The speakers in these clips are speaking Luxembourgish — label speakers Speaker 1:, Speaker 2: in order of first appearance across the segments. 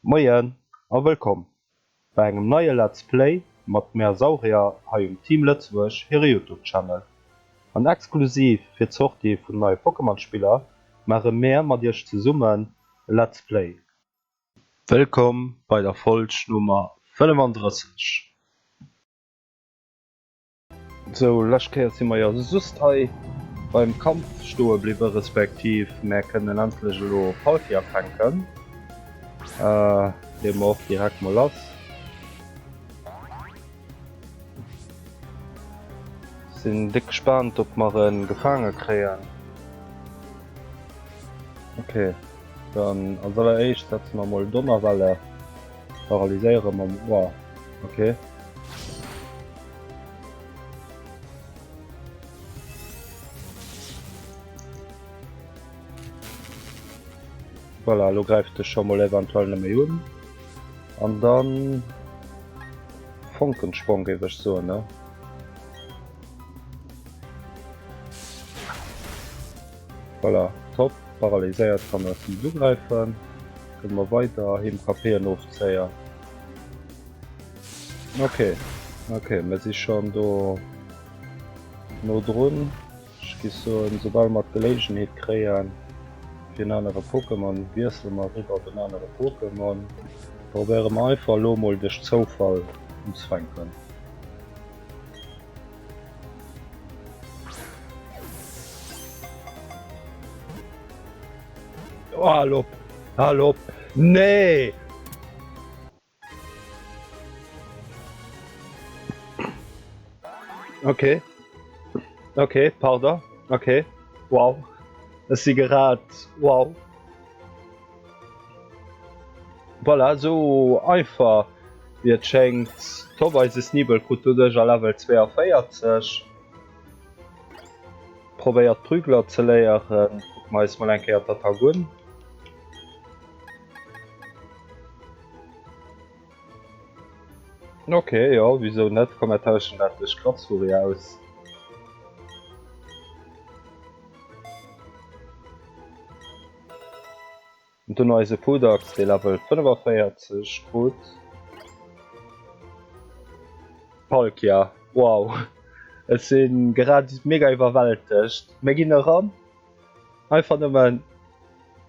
Speaker 1: Moien a wëllkomm bei engem neie Let's Play mat mär Saurier hei um Team Lëtzebuerg hire Youtube Channel. An exklusiv fir d'Sortie vun neie Pokémon Spiller maache mär mat iech zesummen e Let's Play. Wëllkomm bei der Folg Nummer 35. Sou, lescht Kéier si mer jo just hei beim Kampf stoe bliwwe, respektiv mär kënnen endlech elo Palkia fänken. Leeë mer och direkt mol lass. Sinn déck gespaant ob mer e gefaange kréien. Ok, dann als alleréischt setze mer mol Donnerwelle, paralyséiere mer, wow, ok. Voilà, elo gräift e scho mol eventuell net méi un. An dann Fonkensprong géif ech soen, ne? Voilà, top, paralyséiert kann eis net ugräifen. Kënne mer weider him KPen ofzéien. Ok, ok, mir si schonn do no drun. Ech géif soen, soubal mer d'Geléigenheet kréien fir en anere Pokémon, wiessele mer eriwwer op en anere Pokémon. Probéiere mer einfach elo mol duerch Zoufall unzefänken. Oh, hal op! Hal op! Nee! Okay. Okay, pardon. Okay. Wow. Ech si grad wow. Voilà, sou einfach wéi et schéngt. Top, eise Sneebel krut doduerch a Level 42. Probéiert Prügler ze léieren. Kucke mer eis mol eng Kéier d'Attack un. Ok, jo, wisou net? Komm, mer tauschen dat duerch Kratzfurie aus. An dunn eise Pudax, dee Level 45 krut. Palkia, wow, ech si grad mega iwwerwältegt. Mir ginn eran, einfach nëmmen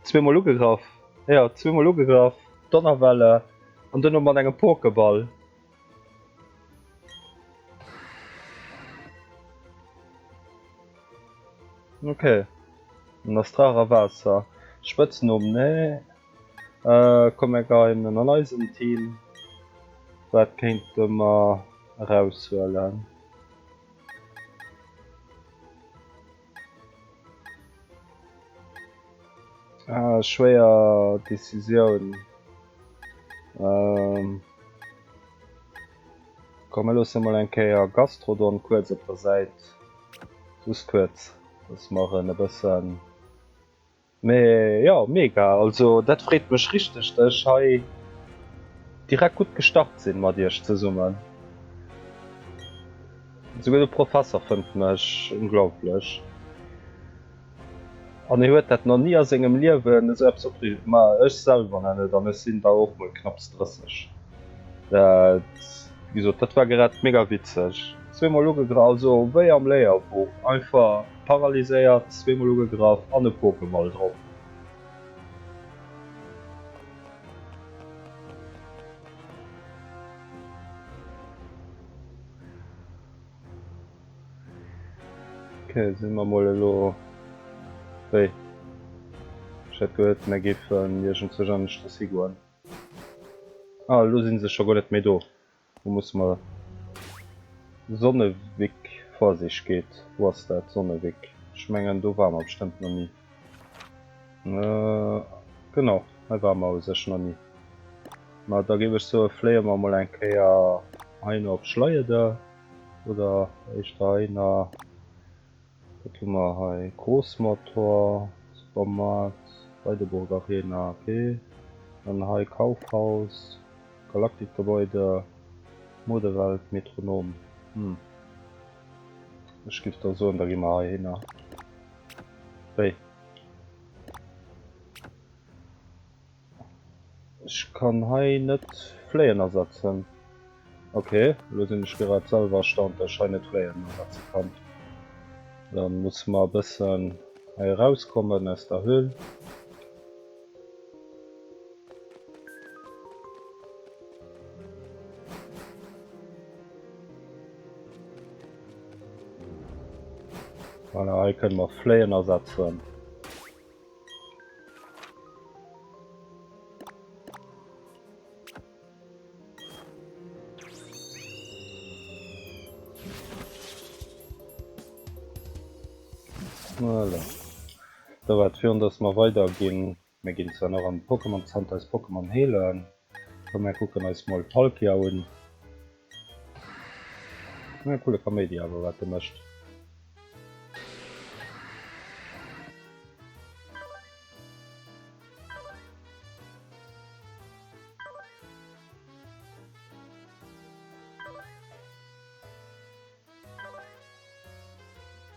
Speaker 1: zweemol ugegraff, jo, zweemol ugegraff, Donnerwelle an duerno mat engem Pokéball. Ok, en ass Draach a Waasser. Spëtznumm, nee. Komm mir geien en an eisem Team. Wat kéinte mer eraushuelen? Ah, schwéier Decisioun. Ähm, komm, mir loosse mol eng Kéier Gastrodon kuerz op der Säit. Just kuerz, dass mer en e bëssen. Mee jo, mega, also dat freet mech richteg, dass ech hei direkt gutt gestart sinn mat iech zesummen. Souguer de Professer fënnt mech unglaublech. An hie huet dat nach ni a sengem Liewen esou eppes opriicht, ma ech selwer nach net an ech sinn der och mol knapps 30. Dat, wéi gesot, dat war grad mega witzeg. Zweemol ugegraff, also wéi am Léierbuch, einfach paralyséiert, zweemol ugegraff an e Pokéball drop. Ok, si mer mol elo wéi? Ech hätt geduet mer géifen iergendzwousch aneschters higoen. Ah, elo si se scho guer net méi do. Wo musse mer? Sonnewik, Vorsicht geet. Wou ass dat Sonnewik? Ech mengen do ware mer bestëmmt nach ni. Genau, hei ware mer u sech nach ni. Ma da géif ech soe fléie mer mol eng Kéier heihinner op Schleiede. Oder éischter heihinner. Wat hu mer hei? Großmotor, Supermarkt, Weideburg Arena, ok. Dann hei Kaufhaus, Galaktikgebäude, Modewelt, Metronom. Hm. Ech giff da soen, da gi mer heihinner. Wéi? Ech kann hei net Fléien ersetzen. Ok, elo sinn ech grad selwer erstaunt, dass ech hei net Fléien ersetze kann. Dann musse mer e bëssen hei erauskommen aus der Höhl. Voilà, hei kënne mer Fléien ersetzen. Voilà. Da wat virun dass mer weider ginn, mir ginn zwar nach am Pokémon Center eis Pokémon heelen. Komm mir kucken eis mol Palkia un. Ja, coole Kaméidi awer wat de mécht.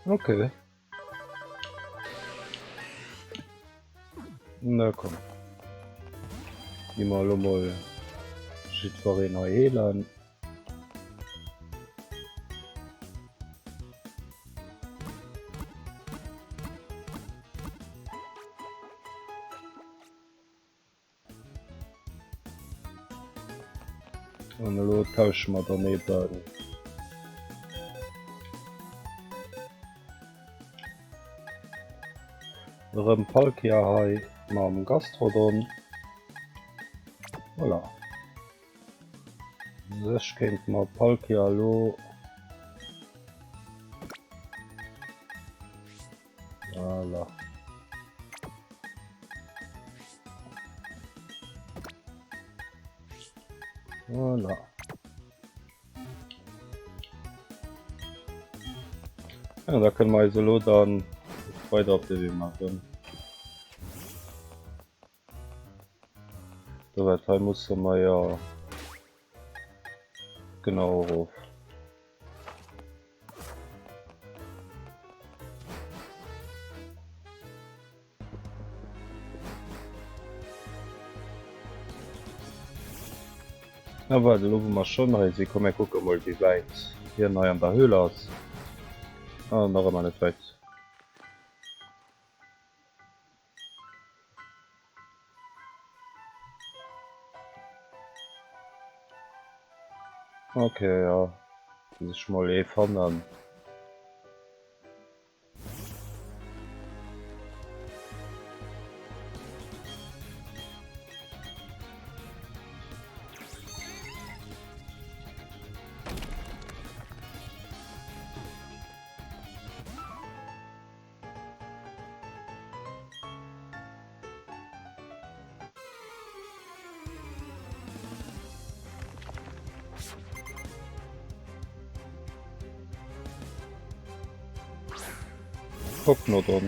Speaker 1: Okay. Na komm. Gi mer elo mol jiddwereen hei heelen. An elo tausche mer dann eben erëm Palkia hei mam Gastrodon. Voilà. Sech kéint mer Palkia elo Voilà. Voilà. Ja, da kënne mer eis elo dann weider op de Wee maachen. Do wat hei musse mer jo genau erof. Na waart, elo wou mer schonn hei sinn, komm mir kucke mol wéi wäit hien hei an der Höhle ass. Ah, nach ëmmer net wäit. Ok, ja. Bis ech mol ee fannen. Cognodon.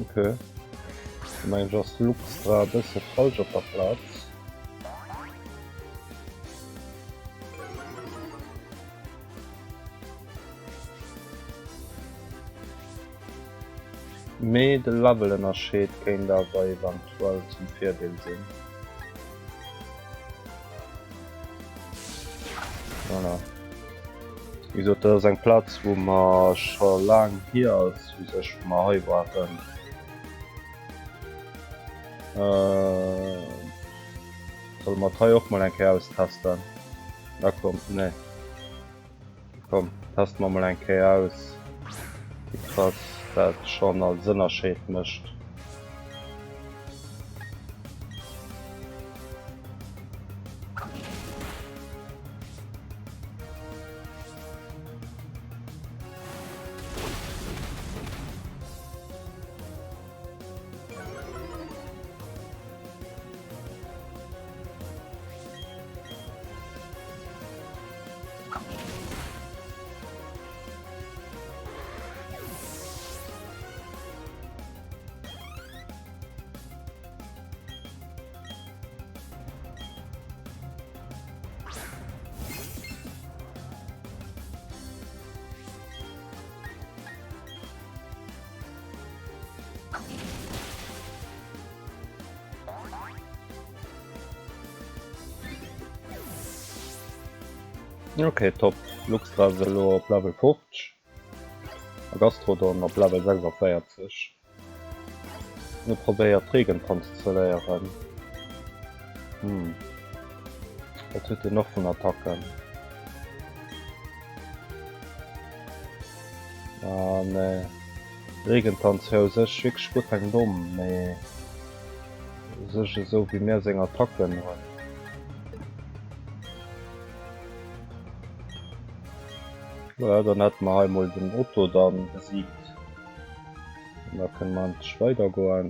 Speaker 1: Okay. Da mengen ech ass Luxtra e bësse falsch op der Plaz. Mee de Levelënnerscheed kéint awer eventuell zum Virdeel sinn. Voilà. Wéi gesot, dat ass eng Plaz wou mer scho laang hier ass u sech wou mer hei waren. Solle mer d'hei och mol eng Kéier austesten? Na komm, nee. Komm, teste mer mol eng Kéier aus, wéi krass dat schonn als Ënnerscheed mécht. Ok top, Luxtra ass elo op Level 50 a Gastrodon op Level 46. Mir probéiert Regentanz ze léieren. Hm. Wat huet en och vun Attacken? Ah nee. Regentanz wär u sech wierklech guer keng domm, mee u sech esou wéi mir seng Attacken hunn. Voilà, dann hätte mer hei mol den Otto dann besiegt. An da kënne mer endlech weidergoen.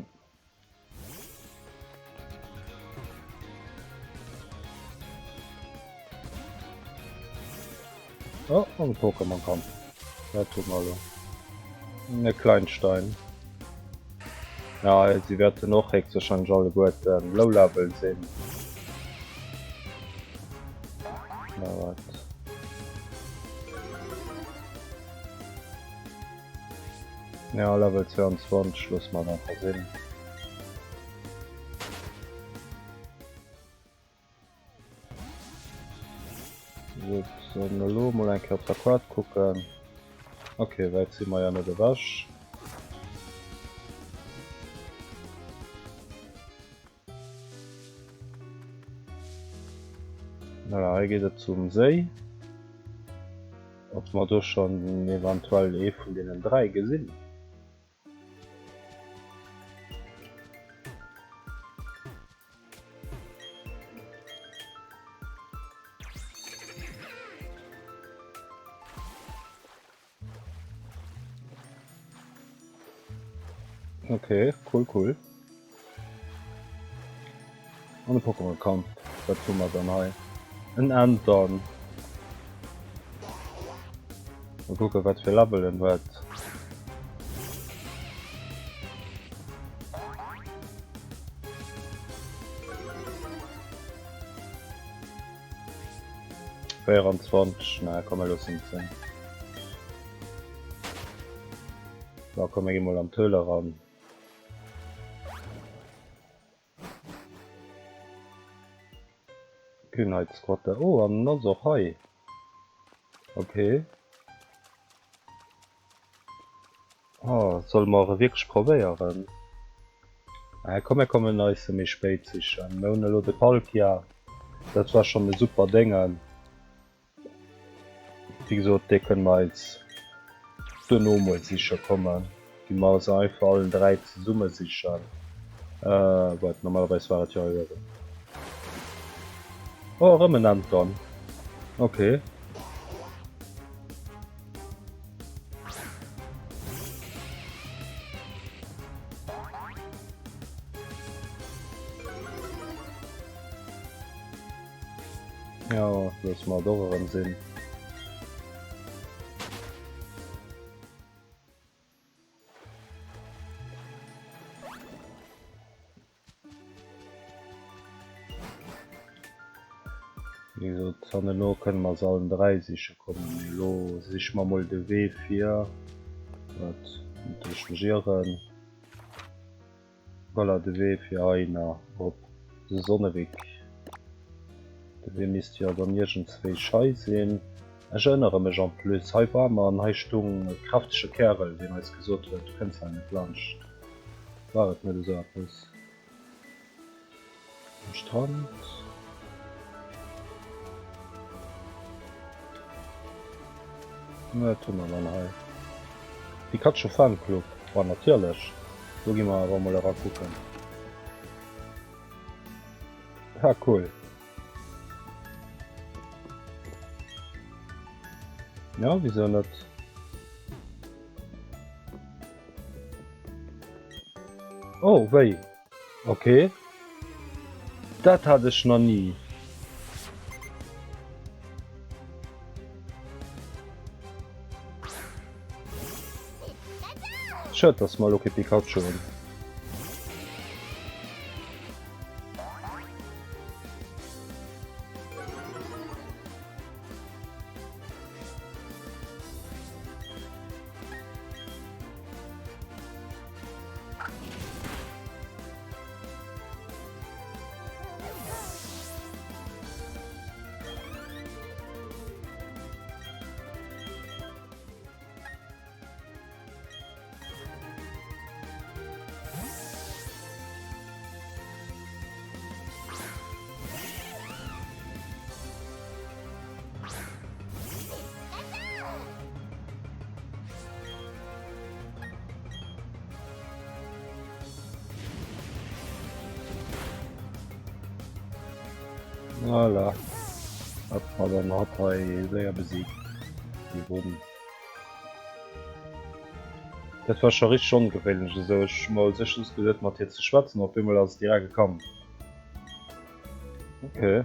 Speaker 1: Oh, an e Pokémon Kampf. Dat hu mer elo. E Kleinstein. Ja, si wäerten och héchstwahrscheinlech alleguerten Low Level sinn. Na wat. Ja, Level 22 loosse mer et einfach sinn. Gutt, dann elo mol eng Kéier op der Kaart kucken. Ok, wäit si mer ja net ewech. Voilà, hei geet et zum Séi. Ob mer do schonn eventuell ee vun deenen 3 gesinn? Okay, cool, cool. An de Pokémon Kampf, wat hu mer dann hei? En Enton. Mal kucken, wat fir Level en huet. 24, na komm mir loossen et sinn. Da komm mir gi mol an d'Höhle eran. Kühnheitsgrotte, oh an en ass och hei. Okay. Oh, solle mer e wierklech probéieren? Äh, komm mir kommen eis e méi spéit sichen. Mir hunn elo de Palkia. Dat war schonn e super Déngen. Wéi gesot, dee kënne mer eis duerno mol siche kommen. Gi mer se einfach allen 3 zesumme sichen. Äh, waart, normalerweis war et jo hei uewen. Oh, erëm en Anton. Okay. Ja, loosse mer et och erëm sinn. Wéi gesot, hanneno kënne mer se allen 3 siche kommen, mee elo siche mer mol de Wee fir, wat, net ech mech ieren, voilà, de Wee fir heihinner op Sonnewik. De Wee misst jo dann iergendswéi hei sinn. Ech erënnere mech en plus, hei war mer an hei stung e kräftege Kärel, deen eis gesot huet, du kënns hei net laanscht. War et net esou eppes? Um Strand? Wat hu mer dann hei? Pikachu Fanclub, ma natierlech, do gi mer awer emol era kucken. Ha cool. Ja, wieso net? Oh, wéi? Okay. Dat hat ech nach nie. Schued, dass mer elo kee Pikachu hunn. Voilà. Hat mer dann hatt hei séier besiegt. Déi Wunn. Dat war scho richteg ongewéinlech esou. Ech hu mer u sech just geduet mat hir ze schwätzen, op eemol ass et direkt e Kampf. Okay.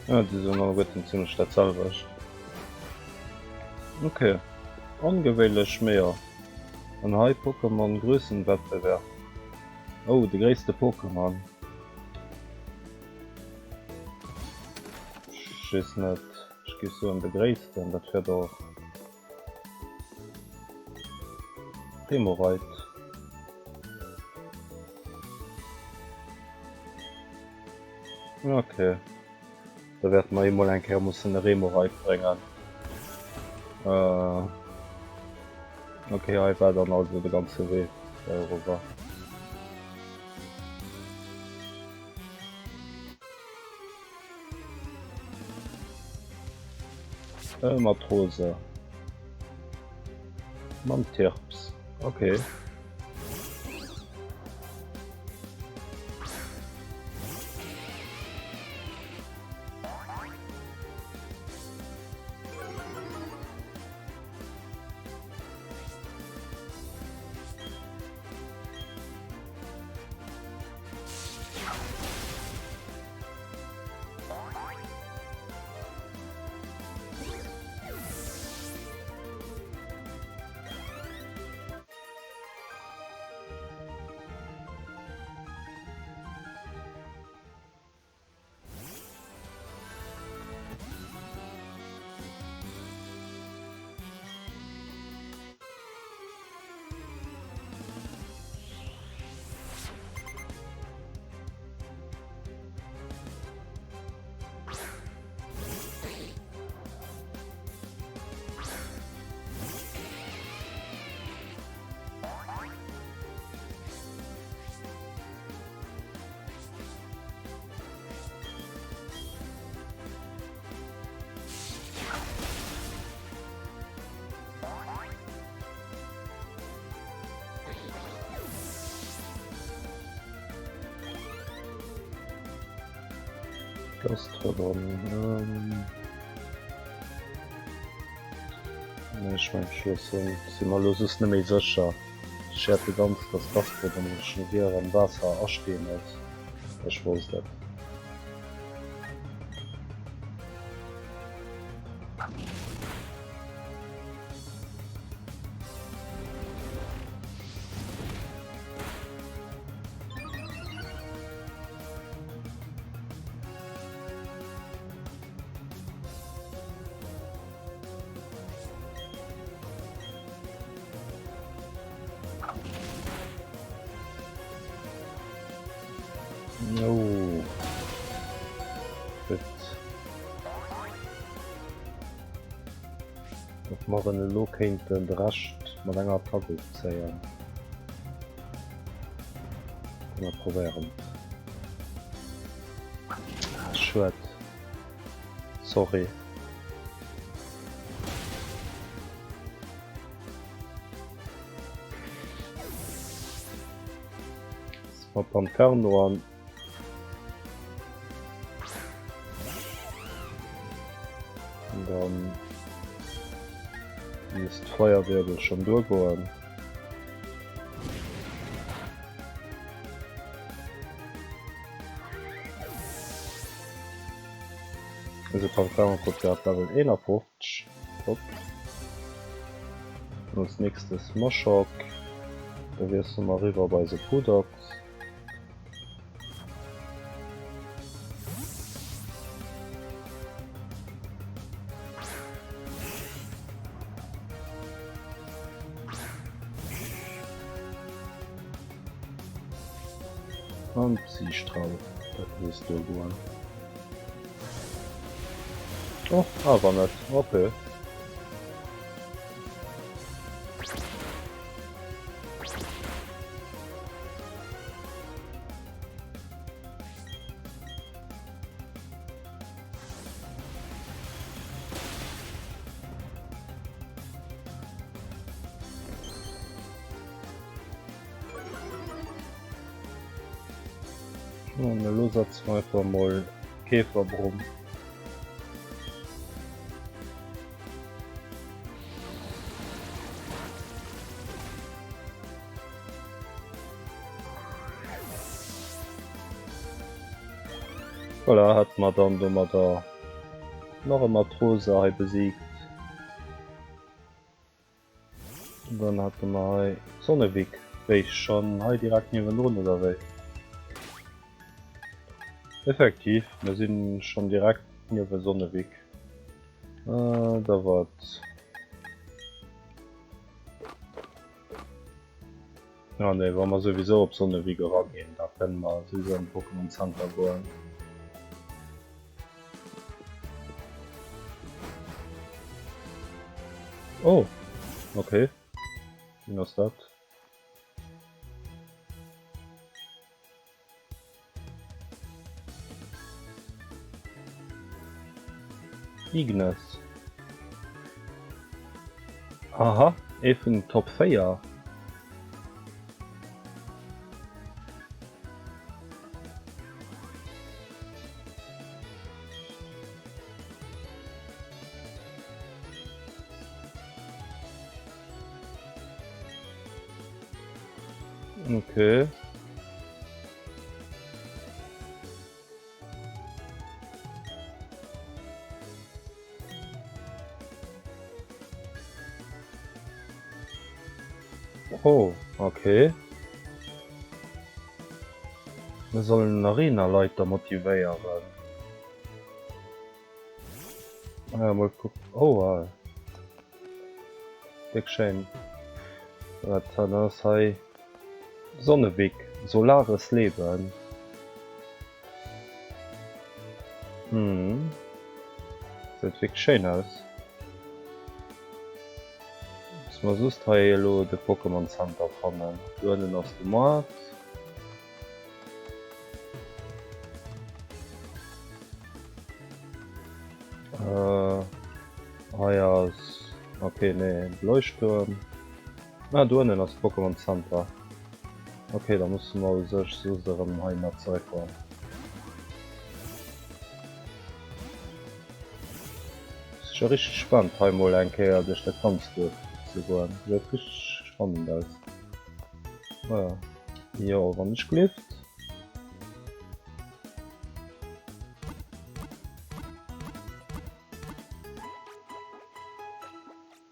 Speaker 1: Ja, déi soen alleguerten zimlech dat selwecht. Okay. Ongewéinlech, mee jo. An hei Pokémon Größenwettbewerb. Oh, de gréisste Pokémon. Ech weess net. Ech géif soen de gréissten, dat wier dach. Remoraid. Okay. Da wäerte mer emol eng Kéier mussen e Remoraid bréngen. Äh, okay, hei war dann also de ganze Wee eriwwer. Äh, Matrose. Mam Tirps. Okay. Gastrodon. Ähm ech meng ech loossen si mer elo soss net méi sécher. Ech häerte ganz dass Gastrodon scho wier am Waasser asteenert. Ech wosst et. Ob mer en elo kéinten de Rescht mat enger Attack ofzéien? Komm mer probéieren et. Ah, schued. Sorry. Mat Panferno an. An dann misst Feierwirbel schon duergoen. Also Panferno kommt grad Level 51. Top. Und als nächstes Maschok. Da wiessle mer riwwer bei se Pudox. An Psystrahl, dat misst duergoen. Oh, awer net, okay. An elo setze mer einfach emol Käferbrumm. Voilà, hätte mer dann domadder nach e Matrose hei besiegt. Dann hate mer hei Sonnewik. Wéi, schonn hei direkt niewendrun oder wéi? Effektiv, mir sinn schonn direkt niewe Sonnewik. Äh, da wat. Ja nee, wa mer souwisou op Sonnewik eraginn, da kënne mer souwisou an de Pokémon Center goen. Oh, okay. Wien ass dat? Ignis. Aha, ee vun den Top 4. Okay. Oh, okay. Mir sollen den Arena-Leiter motivéieren. Ah, mol kucken. Oh, ah. Déck schéin. Wat dann ass hei? Sonnewik, solares Leben. Hm. Seet wierklech schéin aus. Muss mer just hei elo de Pokémon Center fannen. Do ënnen ass de Moart. Äh, hei ass, okay, nee, de Leuchttuerm. Ah, do ënnen ass Pokémon Center. Okay, da musse mer u sech soss erëm hei nach zeréckgoen. Ass scho richteg spannend hei mol eng Kéier duerch dat ganzt Duerf ze goen. Gesäit richteg spannend aus. Naja. Jo, wann ech gelift.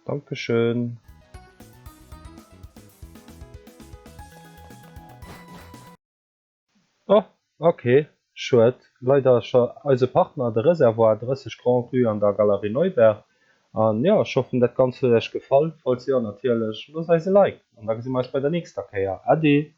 Speaker 1: Dankeschön. Oh, ok, schued. Leider scho eise Partner, de Reservoir 30 Grand Rue an der Galerie Neuberg. An jo, ech hoffen dat Ganzt huet Iech gefall. Falls jo, natierlech loosst eis e Like an da gesi mer eis bei der nächster Kéier. Ade!